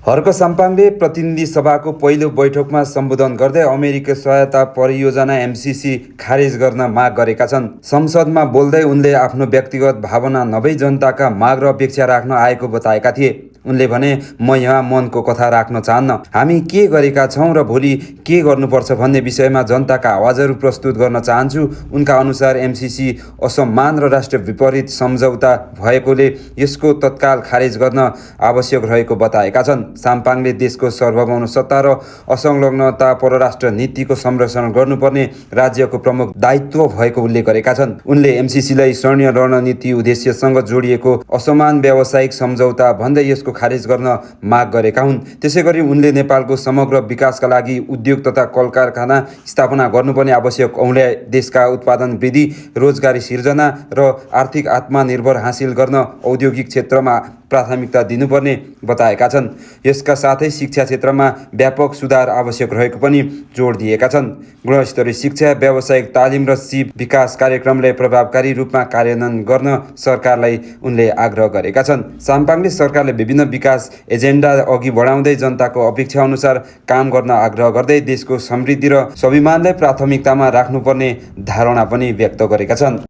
हर्क साम्पाङले प्रतिनिधि सभाको पहिलो बैठकमा सम्बोधन गर्दै अमेरिकी सहायता परियोजना एमसीसी खारेज गर्न माग गरेका छन्। संसदमा बोल्दै उनले आफ्नो व्यक्तिगत भावना नभई जनताका माग र अपेक्षा राख्न आएको बताएका थिए। उनले भने, म यहाँ मनको कथा राख्न चाहन्न। हामी के गरेका छौँ र भोलि के गर्नुपर्छ भन्ने विषयमा जनताका आवाजहरू प्रस्तुत गर्न चाहन्छु। उनका अनुसार एमसीसी असमान र राष्ट्र विपरीत सम्झौता भएकोले यसको तत्काल खारेज गर्न आवश्यक रहेको बताएका छन्। साम्पाङले देशको सार्वभौम सत्ता र असंलग्नता परराष्ट्र नीतिको संरक्षण गर्नुपर्ने राज्यको प्रमुख दायित्व भएको उल्लेख गरेका छन्। उनले एमसीसीलाई सैन्य रणनीति उद्देश्यसँग जोडिएको असमान व्यावसायिक सम्झौता भन्दै यसको खारेज गर्न माग गरेका हुन्। त्यसैगरी उनले नेपालको समग्र विकासका लागि उद्योग तथा कल कारखाना स्थापना गर्नुपर्ने आवश्यक औँल्याए देशका उत्पादन वृद्धि, रोजगारी सिर्जना र आर्थिक आत्मनिर्भर हासिल गर्न औद्योगिक क्षेत्रमा प्राथमिकता दिनुपर्ने बताएका छन्। यसका साथै शिक्षा क्षेत्रमा व्यापक सुधार आवश्यक रहेको पनि जोड दिएका छन्। गुणस्तरीय शिक्षा, व्यावसायिक तालिम र सिप विकास कार्यक्रमलाई प्रभावकारी रूपमा कार्यान्वयन गर्न सरकारलाई उनले आग्रह गरेका छन्। साम्पाङले सरकारले विभिन्न विकास एजेन्डा अघि बढाउँदै जनताको अपेक्षा अनुसार काम गर्न आग्रह गर्दै देशको समृद्धि र स्वाभिमानलाई प्राथमिकतामा राख्नुपर्ने धारणा पनि व्यक्त गरेका छन्।